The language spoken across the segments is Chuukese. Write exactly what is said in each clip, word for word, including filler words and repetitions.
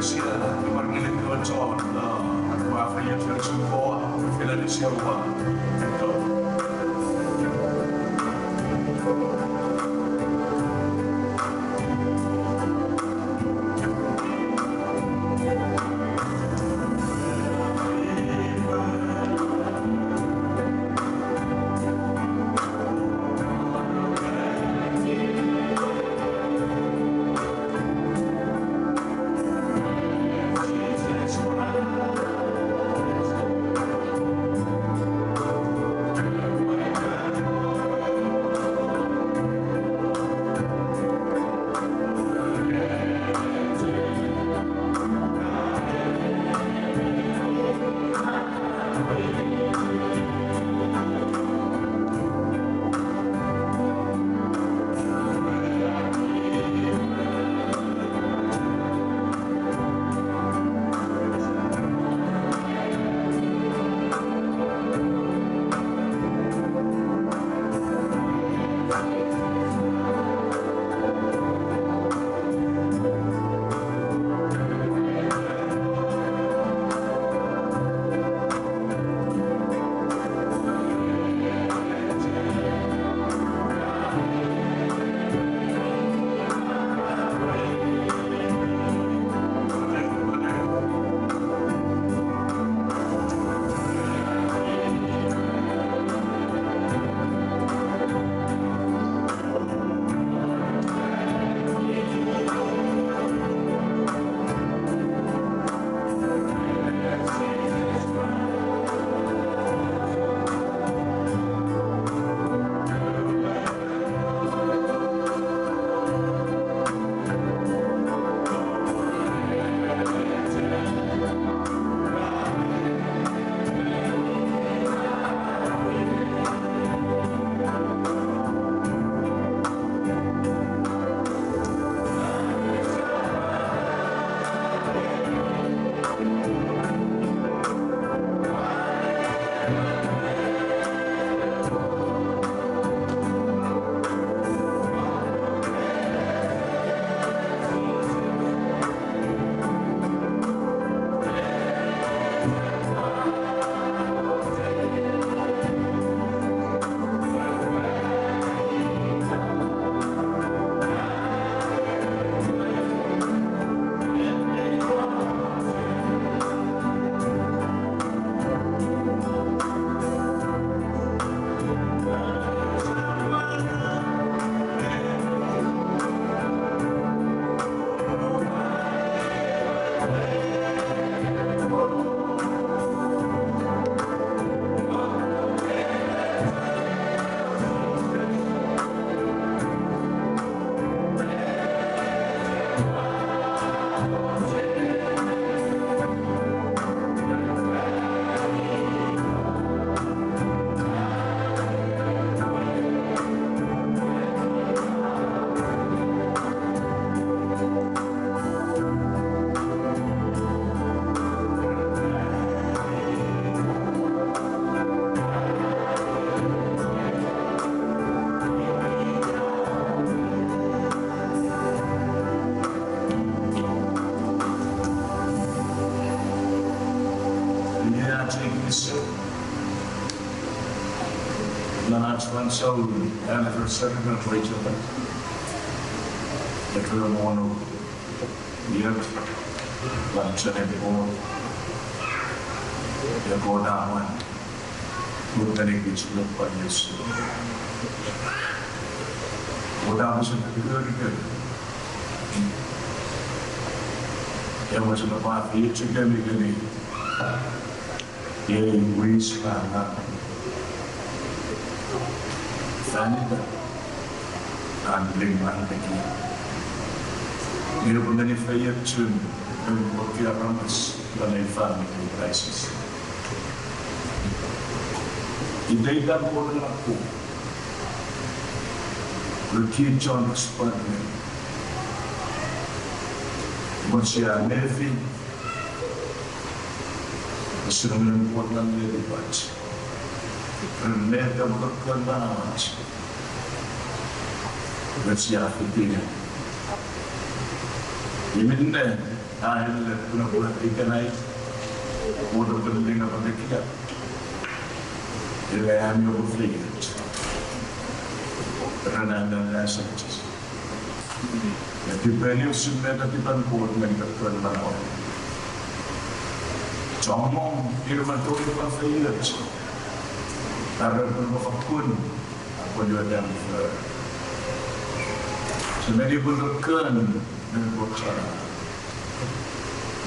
Sia, ua ngeni ekkewe chon, a, ua feioch ngeni Sipora, Filadelfia, ua. Iei ach ekinis non ach fansoun anniversary non Rachel. Ekkewe mono ier lon chen epwe, epwe namwan mut ngeni kich lupwen Jises. Kot a mochen korikem. Ua mochen pwe a feiochukemi ngeni ei wis me ngang fan ita an ling man teki. Nge epwe ngeni feiochun en koki aramas non ei famini crisis. Iteitan Kot ena ku, rikichan respond me, mwen sia mefi usun emon Kot non netipach, ren met a mokutukut non manauach, ren sia fiti. Iei minne Aellet pun epwe ikenai, Kot epwe lingapetikia. Iwe ami oupwe feioch ren an anneasochis. Nge tipeni usun met netipan Kot ngeni pekkun manauan. Chommong ir mi tongeni pwan feioch are pun fokkun apwonueta mi for. Semeni pun fokkun mi pochokun.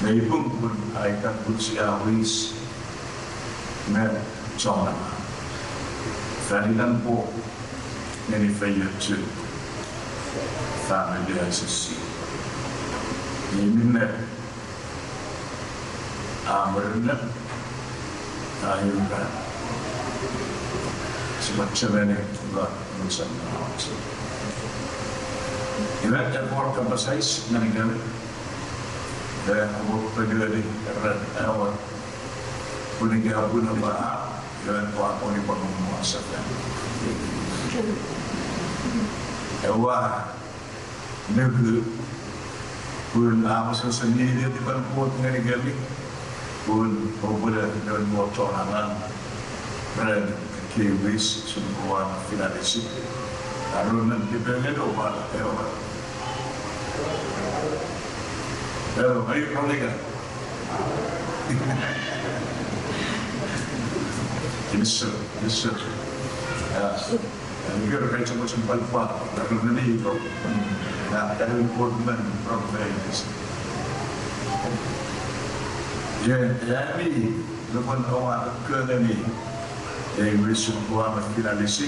Me ipun pun ai kan pun sia wis me chon angang fan itan Kot ngeni feiochun family asisi. Nge minne a murinno, a iura, sipwe chechemeni Kot musan manauach. Iwe epwe wor kapas eis ngenikemi, e, epwe pekeni ren ewe, pun ika pun epwe a, iwe epwe pwoni pwan mwo sefan. Ewe nuku pun a wesewesen netipan Kot ngenikemi pun oupwele noun Kot chon angang ren ekkei wis usun pwe ua finalisi. Are mi tipeni oupwe pwan ewe, ewe, ei ronika. Kinisou, kinisou. Nge ika rei chok mochen pwapwa, are meni iko, na kaun Kot men prophetis. Iwe ami nupwen oua kekeni ei wis usun pwe ua finalisi,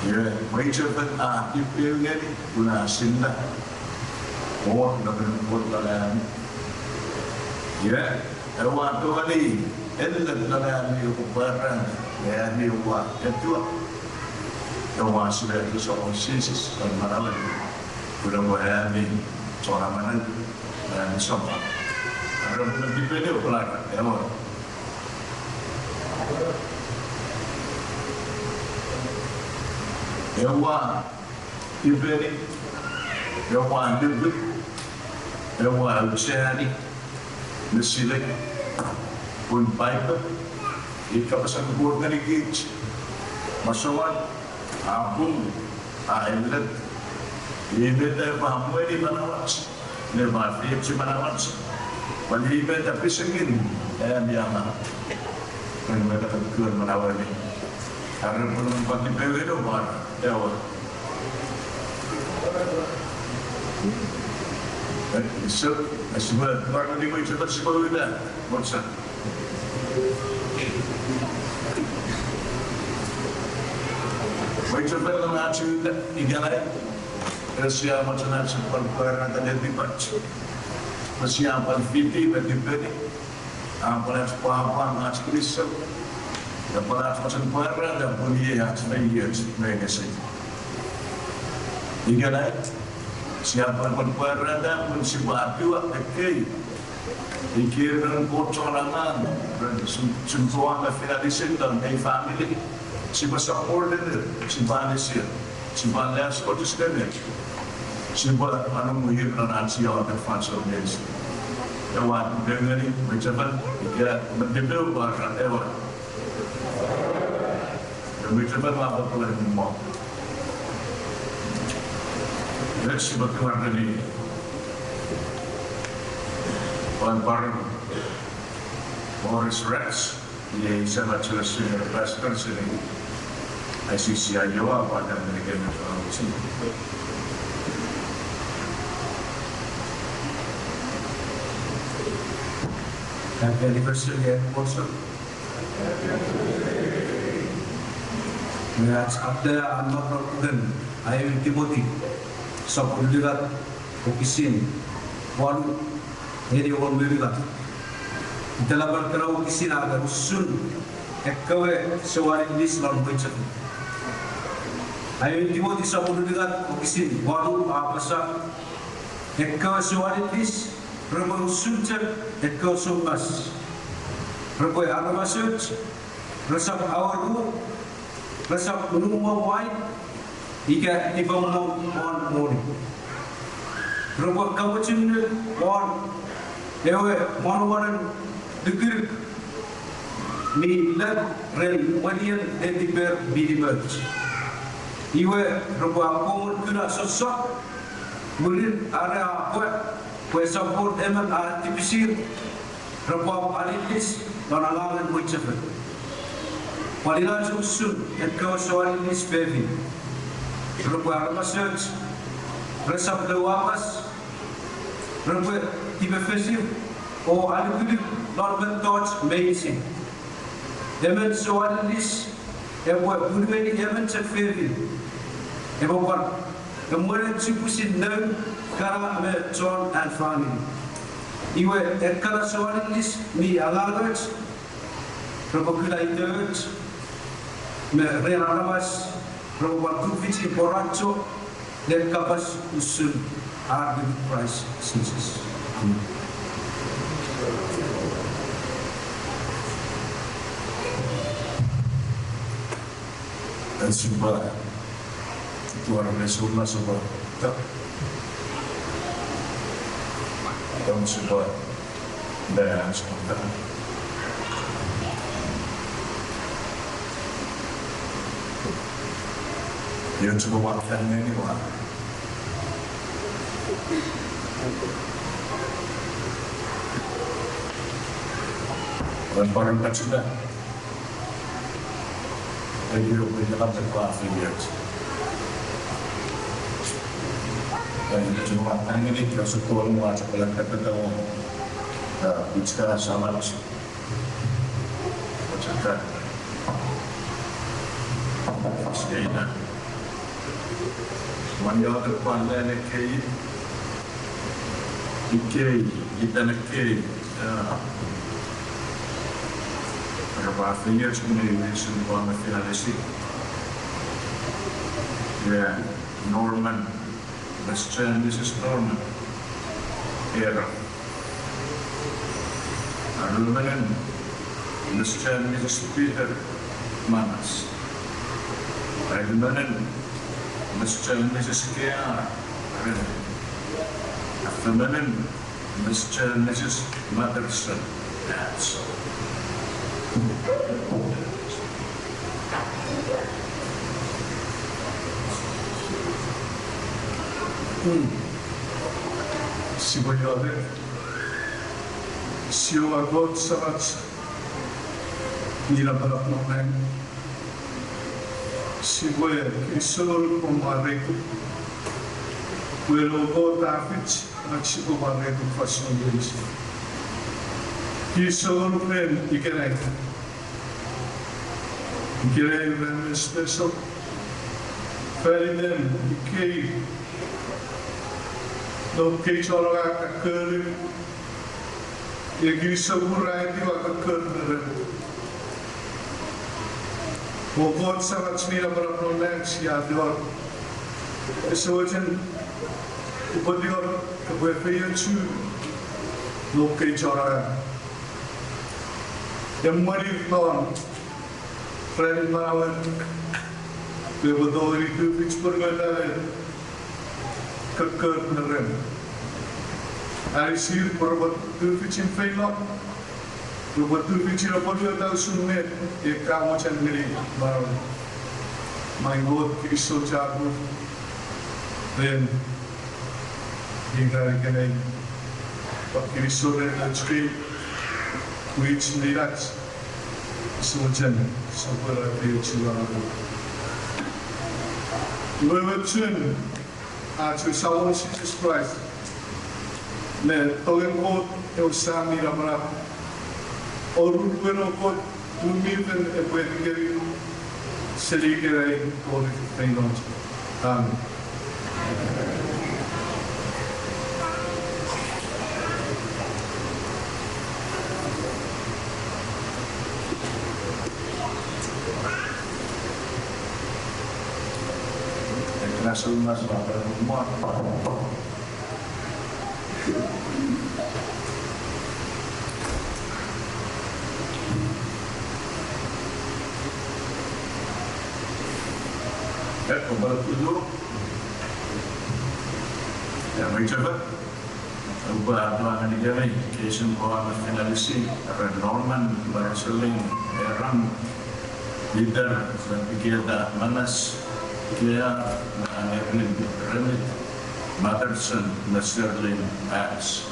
iwe mwichefen a tipeu ngeni pun a sinna wor nukun Kot lon ami. Iwe eua tongeni ennet lon ami oupwe pwarata, nge ami oua etua, oua sinei Jises, Jises lon manauemi, pun epwe ami chon amanau, ami Samon. Are mi tipeni oupwe pwan ewe, eua tipeni, eua nuku, eua aucheani me silei pun Paipen, i kapasen Kot ngenikich, masouan, a pung, a ennet, i met epwe emweni manauach, me epwe efeiochu manauach, pwan i met a pisengeni ami angang ren met a fokkun manauemi. Are pun pwan tipeu ngeni oupwe pwan ewe, so, sipwe pwan ni mwichefen sipwe uta, mochen, mwichefen lon ach uta ikenai, sia mochen ach pwan pwarata netipach, pwe sia pwan fiti me tipeni, a pwan ach pwapwa, ach kinisou, epwe ach mochen pwarata pun iei ach feioch meinisin. Ikenai sia pwan pwarata pun sipwe etiwa ekkei ikewe ren Kot chon angang, ren usun pwe ua finalisi lon ei family, sipwe support-eni, sipwe anisi, sipwe anneasochisi ngeni, sipwe anumw ir lon ach iotek fansoun meinisin. Eua tipeu ngeni mwichefen, ika mi tipeu pwan ewe, mwichefen ua pwan pwapwa mo. Let's sipwe pwan ngeni pwan pwan Morris Rats, iei Semach we Senior Pastor seni I C C I Iowa, pwan ngenikemi pwan. Happy anniversary, Apostle. Me ach katea a nom non puken Aewin Timoti, sopun unungat, wokisin wanu ngeni engon me unungat. Itelapan ekkana wokisin a kan usun ekkewe souanin lis lon mwichefen. Aewin Timoti sopun unungat, wokisin wanu a apasa, ekkewe souanin lis repwe usun chok ekkewe soumas. Repwe aramasoch, resap aoru, resap ngunumw wai, ika tipemong won moni. Repwe kamochunuk won ewe monomonen lukuluk mi lem ren mwenien netiper mi nimoch. Iwe repwe akkomwen kuna sossot, mwirin are a pwe, pwe esap wor emon a tipisir, repwe alillis non angangen mwichefen. Pwal ina chok usun ekkewe sou alillis fefin. Repwe aramasoch, resap nouwapas, repwe tipefesir o alukuluk non mettoch meinisin. Emon sou alillis epwe punueni emon chok fefin, epwe pwan emweniochu pwisin noun kana me chon an famini. Iwe ekkana sou alillis mi angangoch repwe kuna iteuoch, me ren aramas repwe pwan tufichin pworacho ne kapas usun ar nuku Kraist Jises. Asupa, tuar me suna supa, ta, tam supa, da supa. Io, supa wa fan ngeni wa. Wan paran pachita. Thank you, we have the class in here. Thank you, Juma. I'm gonna give us a call and watch a collector at the home. Uh, which class, how much? What's your track? Stay there. One yard of one lane, okay. Ikei, itan ikei, a, aka pwan fengen chok me iwe usun pwan me finalisi. Yeah, Norman, Mister and Missus Norman. Era. Arumenen, Mister and Missus Peter Manas. Arumenen, Mister and Missus K R Rene. Afemenen, Mister and Missus Matterson. That's all. Hmm. Sipwe iotek. Jiowa Kot Samach mi napanap non nang. Sipwe kinisou ngonuk pwe mwareituk. Pwe ewe Kot a fich ach sipwe mwareituk fansoun meinisin. Kinisou ngonuk ren ikenai. Ikenai ran mi special. Fan iten ikei, noum kei chon angang a kokko, e kinisou pwe ra etiwa kokko me ren. O Kot Samach mi napanap non nang, sia tingor. Ese mochen upwe tingor, upwe efeiochu noum kei chon angang. Emwenir non ranin manauer, pwe epwe tongeni tufich pwonueta me kokko me ren. Anisir pwe repwe tufichin feino, repwe tufichin apwonueta usun met ekka mochen ngeni manauer. Mai Kot, kinisou chapur ren ei ran ikenai, pwan kinisou ren ach kei pwich me inach. Ese mochen sopweno ach chiwen. Iwe, iwe chun ach we Samon Jises Kraist, me tongen Kot ewe Sam mi napanap, oruen ewe Kot Ngun mi Fel epwe etiwa kemi seni ikenai tori feinfeino chok. Amen. Mwichefen, upwe apwangapwang ngenikemi kewe sia pwan finalist, Reverend Norman me Roselyn Eram, Peter me Piketa Manas, Kea me Angerin Remit, Matterson me Sterling Harris.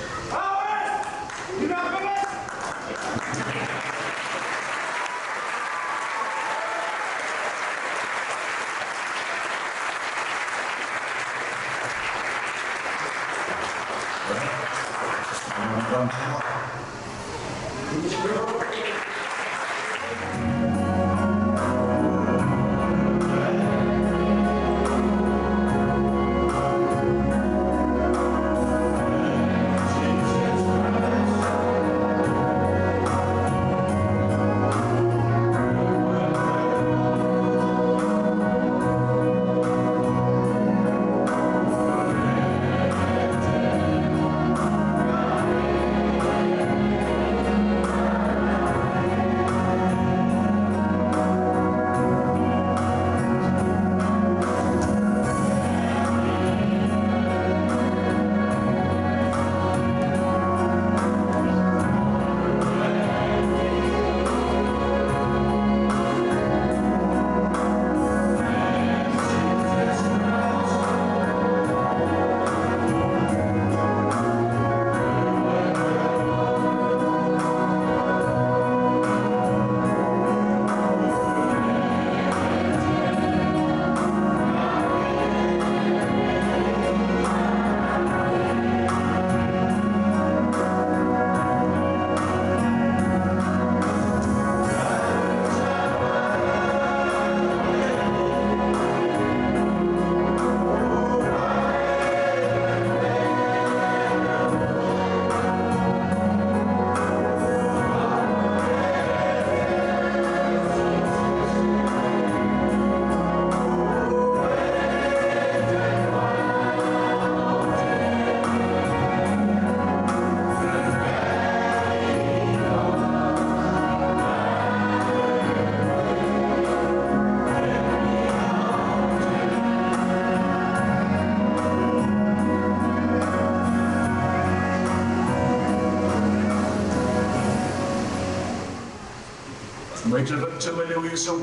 Mwichefen, chemeni wisom,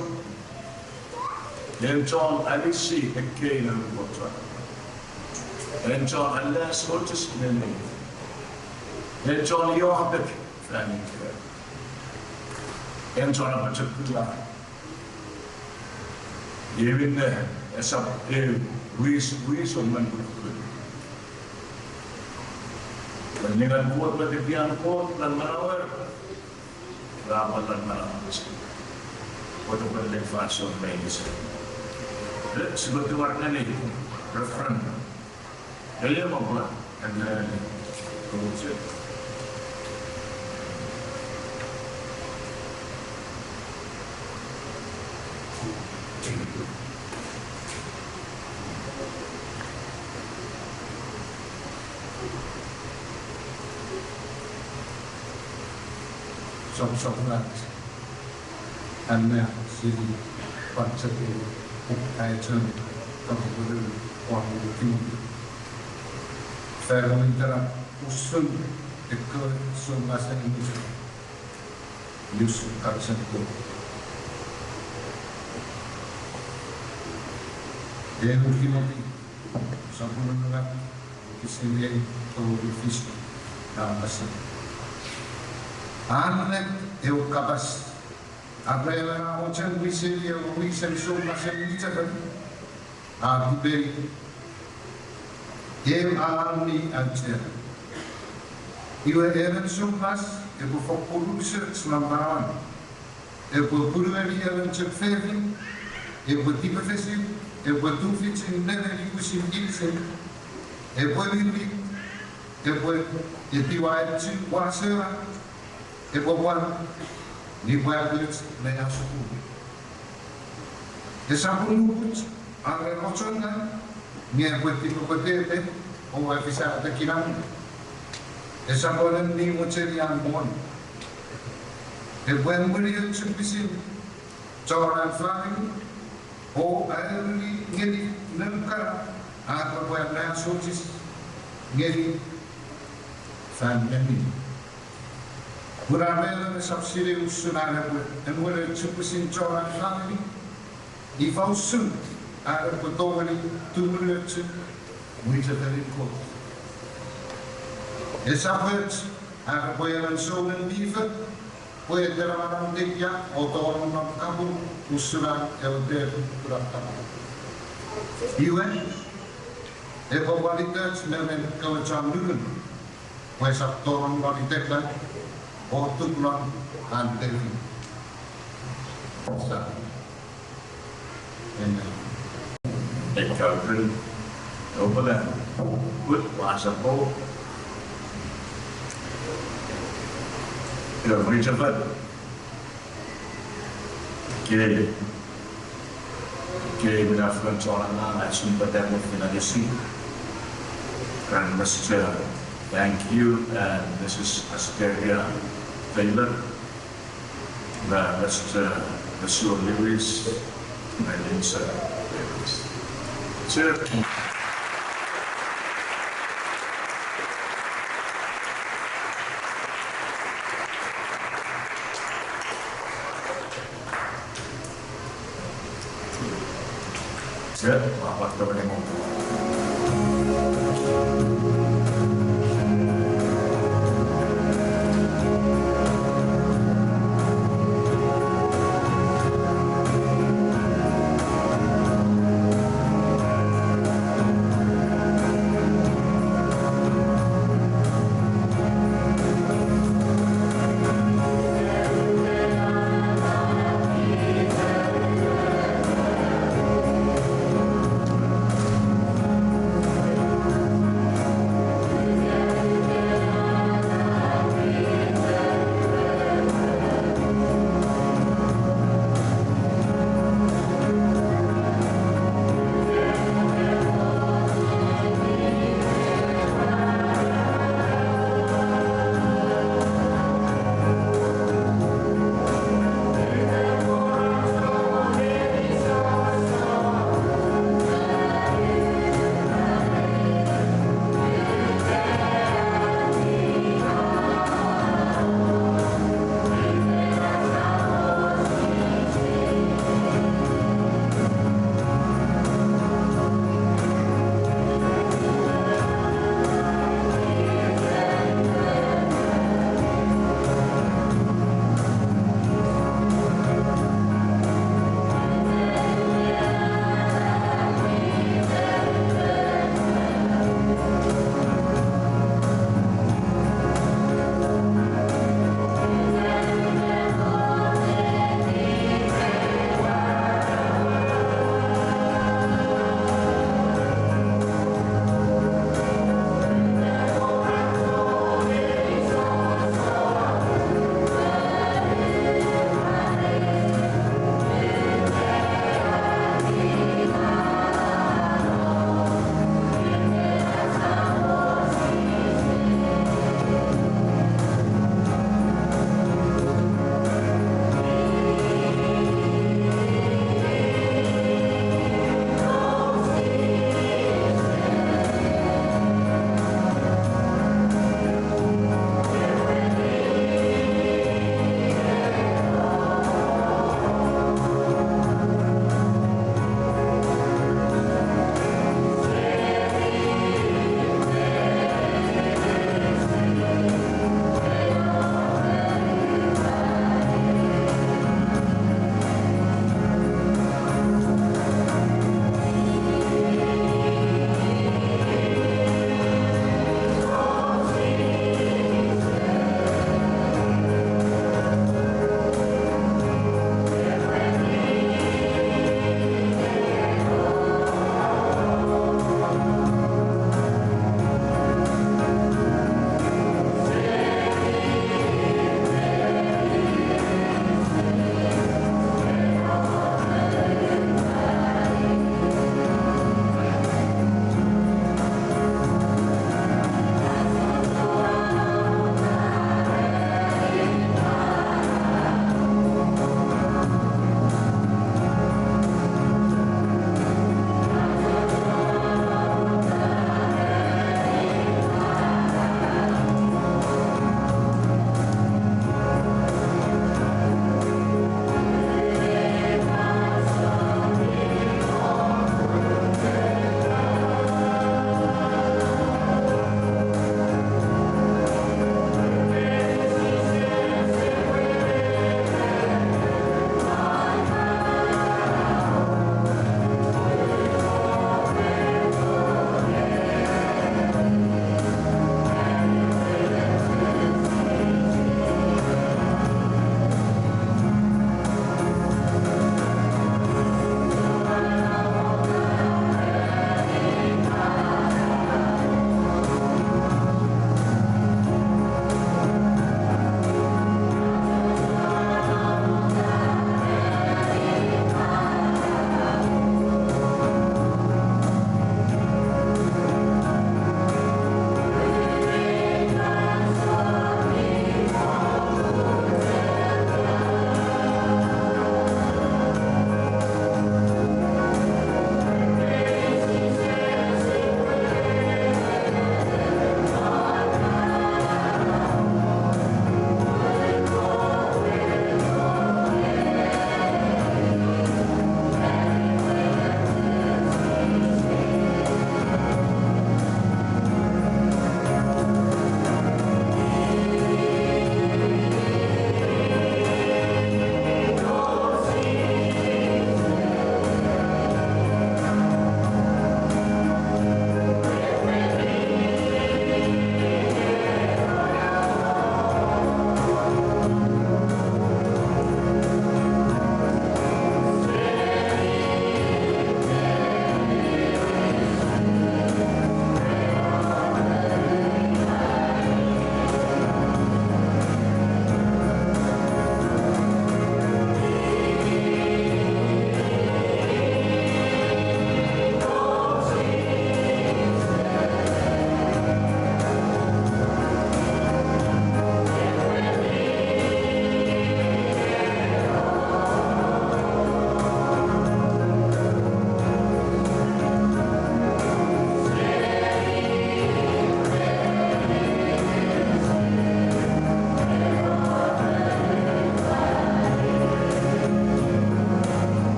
en chon anisi ekkei ne upwe chon, en chon alas ochis neni, en chon iotek fan ika, en chon apochokula, iwe minne esap eu wis, wisom me kukkun. Ningen Kot me tekian Kot non manauer, ra pwal non manauach. Kot epwe le fansoun meinisin. E, sipwe tingor ngeni Reverend William Oba, and then Coach. Soposopono, anne seni pachekei, puk aichem, tongepwelu, pwan Timothy. Family tera usun ekkewe soumasen mwichefen. Usun kapasen Kot. Eu Timothy, sopun unungat, wokisin ew tori fisu, a apasa: An ennet ewe kapas, are emon a mochen wiseni ewe wisen soumasen mwichefen, a tipeni ew aan mi auchea. Iwe emon soumas epwe fokkun unusoch non manauan. Epwe punueni emon chok fefin, epwe tipefesen, epwe tufichin nemeni pwisin inisin, epwe mirit, epwe etiwa echu wasona, epwe pwan nipwakoch me asukun. Esap nukuch are rochonga, nge epwe tipepwetete o efisata kinamwe. Esap ren mi mocheni an moni. Epwe emweni echu pwisin chon an famini, o aeni ngeni noun kana ar repwe anneasochis. ngeni fan nemenien. Pun a mele esap sinei usun an epwe emwenoch pwisin chon an famini, ifa usun an epwe tongeni tumunuochu mwichefenin Kot. Esap och an epwe emon souneng mi fo, pwe ete namanam tekia o tonong non kapung usun an ewe tepi kunap kapung. Iwe, epwe pwan itach me ren kewe chon nukun, pwe esap tonong non itekan o tukulong an tepi. Sa. Amen. Ekka pun, opala, put wasapo. Iwe mwichefel. Ikenai, ikenai minafon chon angang, asun patak me fin anisi. And Mister, thank you, and Missus Asteria Taylor. Mister Joshua Lewis, and Lisa Davis. Sir.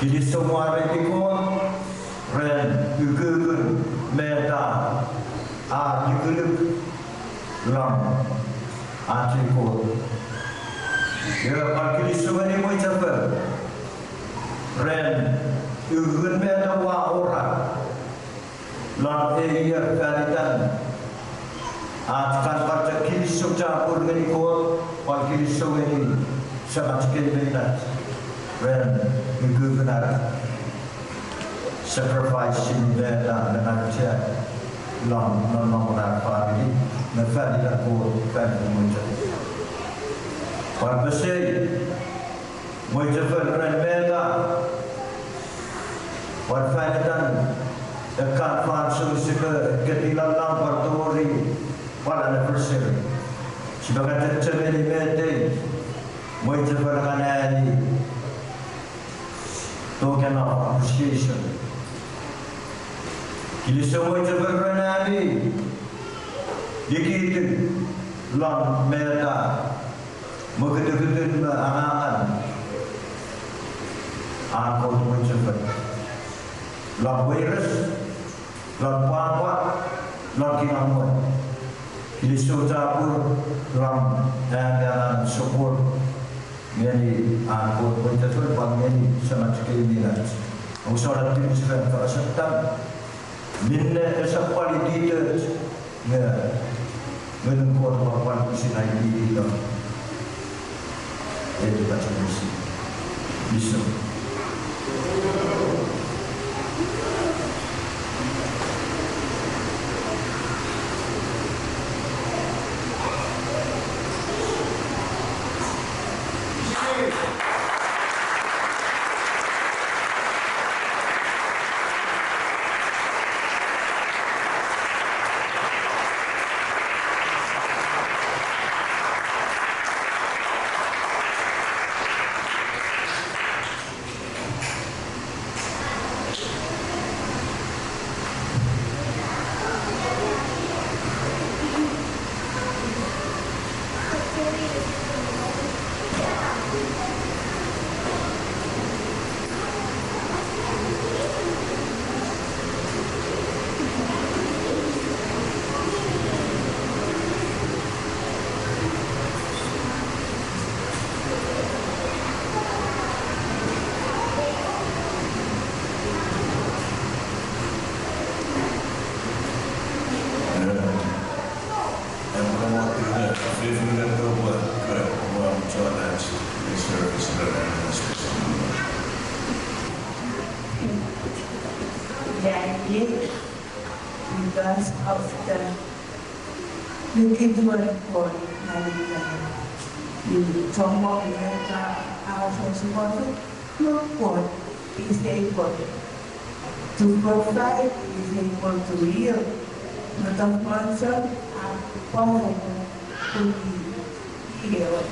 Kilisou mwareiti Kot ren ukukun meta a nukunuk lon ach Kot. Iwe pwan kilisou ngeni mwichefel ren ukukun meta ua awora lon ei ier fan itan ach kan pwan chok kilisou chapur ngeni Kot, pwan kilisou ngeni Semach kei me Inach ren ukukun ar sacrifice-ini meta me auchea lon nonnomun ar famini me fan itan Kot fan itan mwichefen. Pwan pesei mwichefel ren meta, pwan fan itan ekkan fansoun sipwe ketiw lon lang pwan tori pwan anniversary. Sipwe kan chechemeni met ei mwichefel kan ani token of appreciation. Kilisou mwichefel ren ami nikitu lon meta mokutukutun me angangan an Kot mwichefel lon weires, lon pwapwa, lon kinamwe. Kilisou chapur lon ami angangen support ngeni an Kot mwichefel pwan ngeni Semach kei me Inach. Ousap tipis ren kapasetan minne esap pwal ititoch, nge Ngunun Kot epwe pwan pwisin aititilo. Eti pachemesi. Iso. Because of the nikituen Kot ngeni chommong meta a sosukosu, Kot is able to provide, is able to heal. Not of monson, a possible to be healed.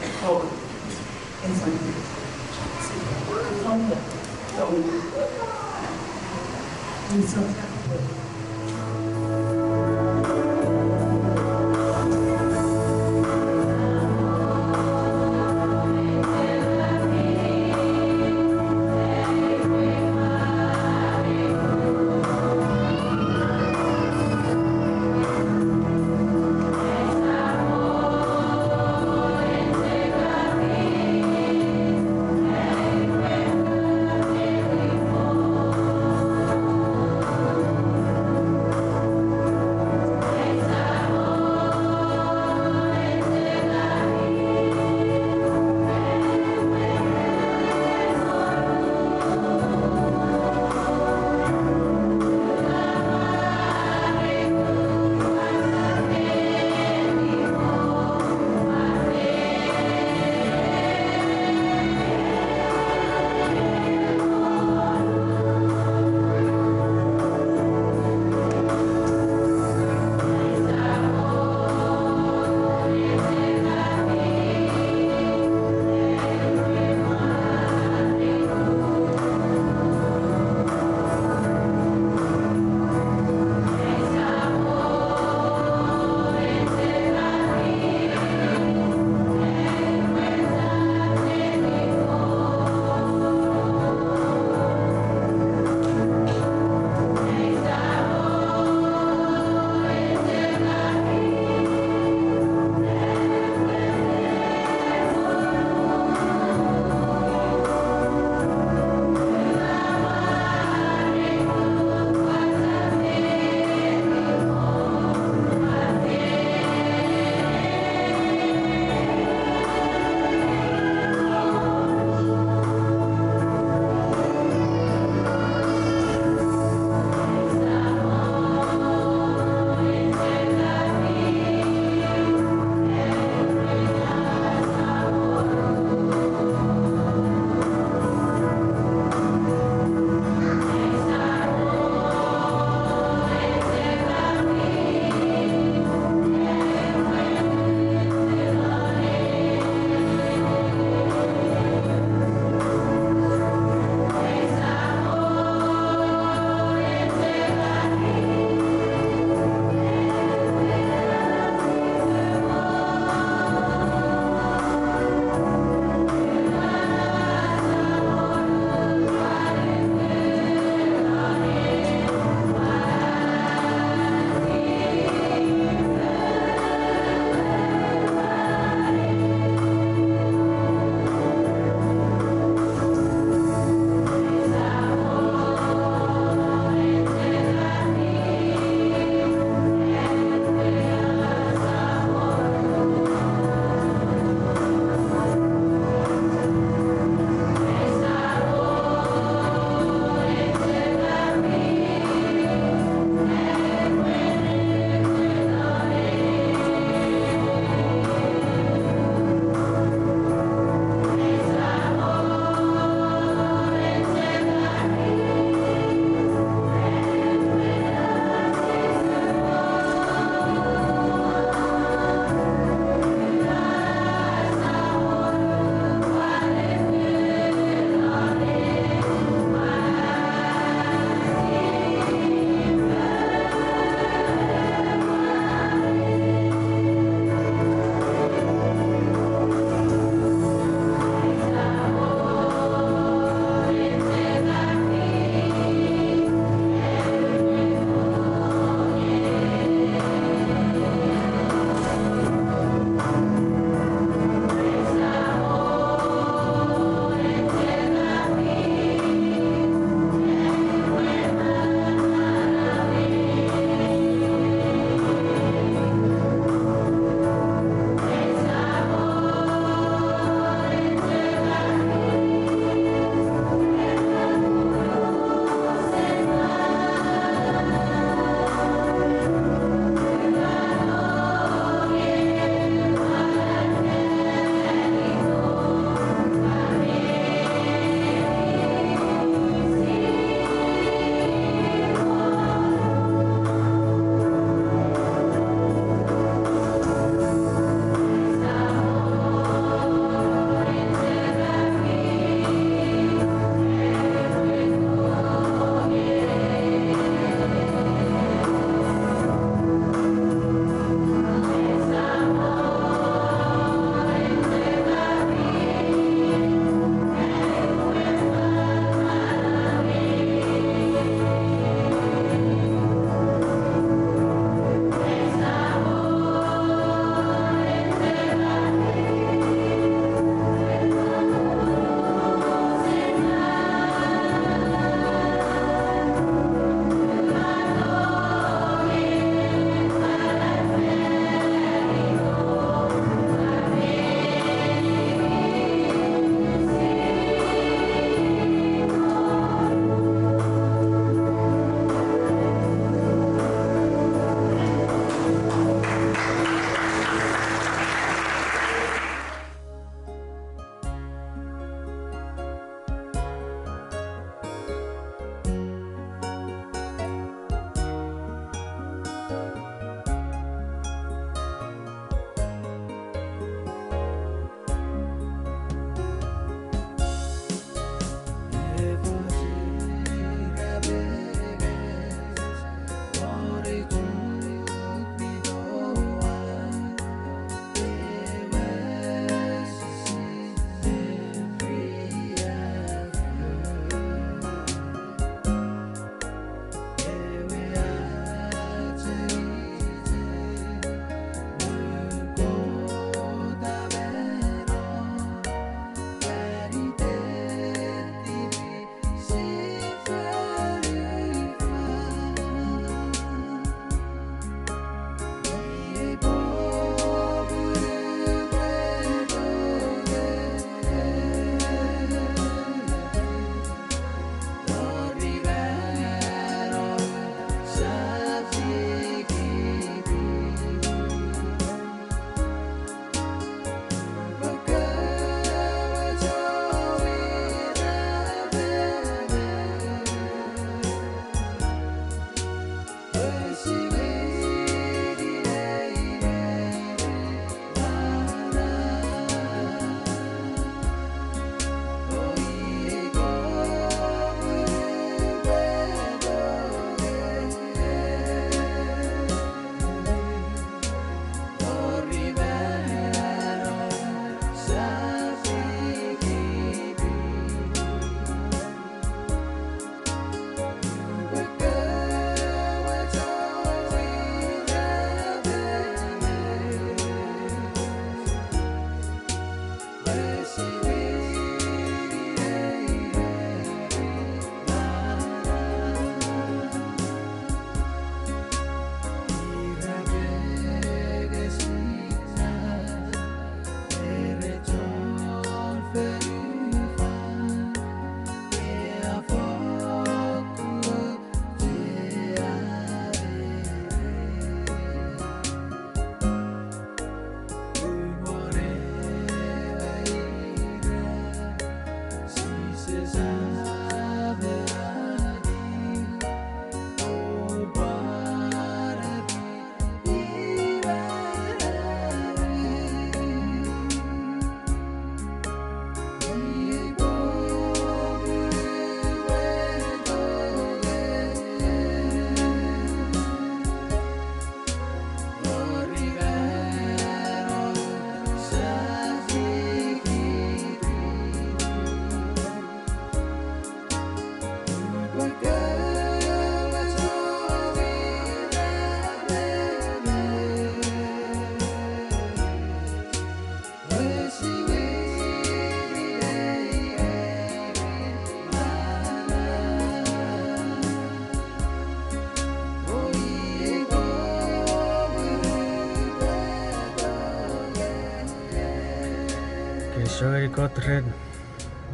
Kinisou ngeni Kot ren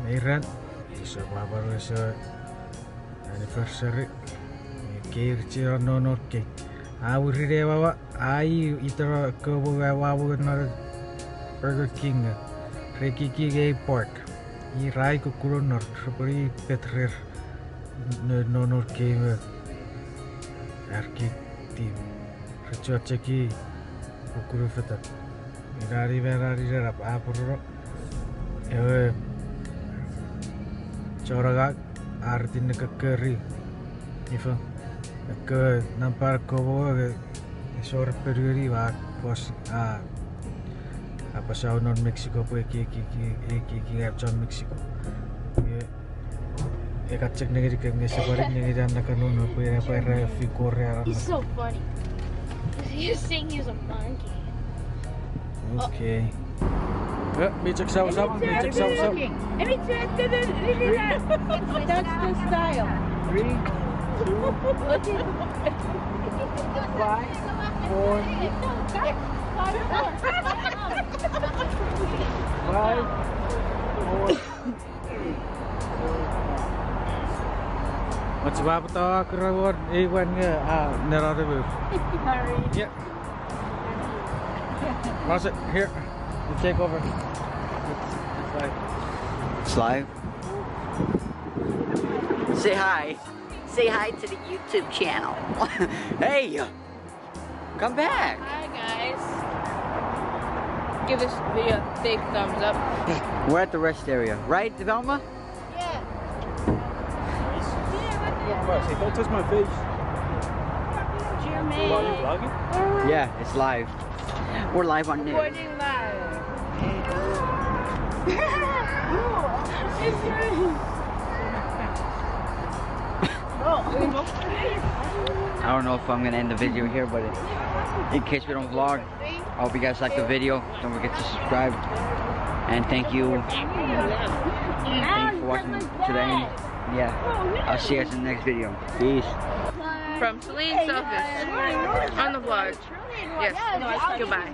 mei ran, kinisou pwapwan ese anniversary. Ekkei ir chienan non North Key. A wiri ne wawa, a i iteno ekkewe mongo a wawa non Burger King, re kiki ei pork. Ir a i kukkuno non, repwe ni pet rer non North Key me ar kei team. Re chok cheki kukkunu fetan. Ina ni me ina ni nenap a porono. Ewe chon angang a ritin ne kokkori. Ifo. Ekkewe nampan ekkewe mongo nge ese wor ponueni wa pos a, a pasau non Mexico pwe ekieki, ekieki ngeni chon Mexico. Nge e kan chok nengeni kem nge ese pwan nengeni an nakanun pwe ina pwe ra fi kori aran. He's so funny. He's saying he's a monkey. Okay. Eh, mi chok sausau, mi chok sausau. That's the style. Three, two, five, four. Five, four. What's up, dog? Rawon, eh, one, uh, uh, not on the move. Sorry. Yeah. Watch it. Here. You take over. It's, it's live. It's live. Say hi. Say hi to the YouTube channel. Hey. Come back. Hi, guys. Give this video a big thumbs up. We're at the rest area, right, Velma? Yeah. Bro, say, don't touch my face. Jermaine. Are you vlogging? Yeah, it's live. We're live on news. Recording live. It's ready. I don't know if I'm gonna end the video here, but in case we don't vlog, I hope you guys liked the video. Don't forget to subscribe. And thank you. Thank you for watching today. Yeah. I'll see you guys in the next video. Peace. From Celine Selfish on the vlog. Yes. Goodbye.